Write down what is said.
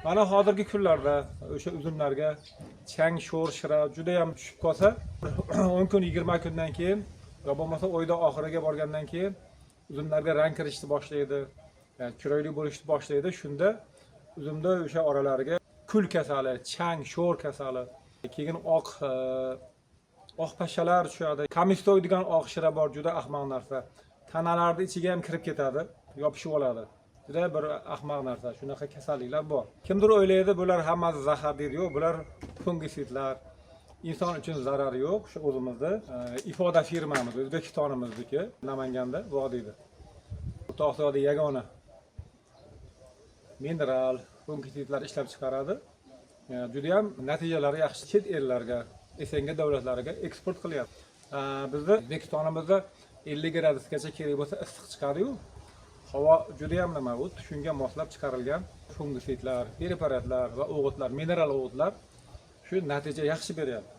Mana hozirgi kunlarda o'sha uzumlarga chang, sho'r, shira juda ham tushib qolsa, 10 kun, 20 kundan keyin yo bo'lmasa oyda oxiriga borgandan keyin uzumlarga rang kirishni boshlaydi, yani chiroyli bo'lishni boshlaydi. Shunda uzumda o'sha oralariga kul kasali, chang, sho'r kasali, keyin oq pashalar tushadi. Kamistoy degan oq shira bor, juda ahmoq narsa. Tanalarni ichiga ham kirib ketadi, yopishib oladi. Juda bir ahmoq narsa, shunaqa kasalliklar bor. Kimdir o'ylaydi, bular hammasi zahar deydi. Yo'q, bular fungisidlar. Inson uchun zarari yo'q. Shu o'zimizni Ifoda firmamiz, O'zbekistonimizniki, Namanganda, vodiyda. O'rta Osiyoda yagona mineral fungisidlar ishlab chiqaradi. Juda ham natijalari yaxshi, chet ellarga, СНГ davlatlariga eksport qilyapti. Bizni O'zbekistonimizda 50 gradusgacha kerak bo'lsa issiq chiqadi-yu. Havo juda ham nima, u shunga moslab chiqarilgan fungisidlar, preparatlar va o'g'itlar, mineral o'g'itlar shu natija yaxshi beryapti.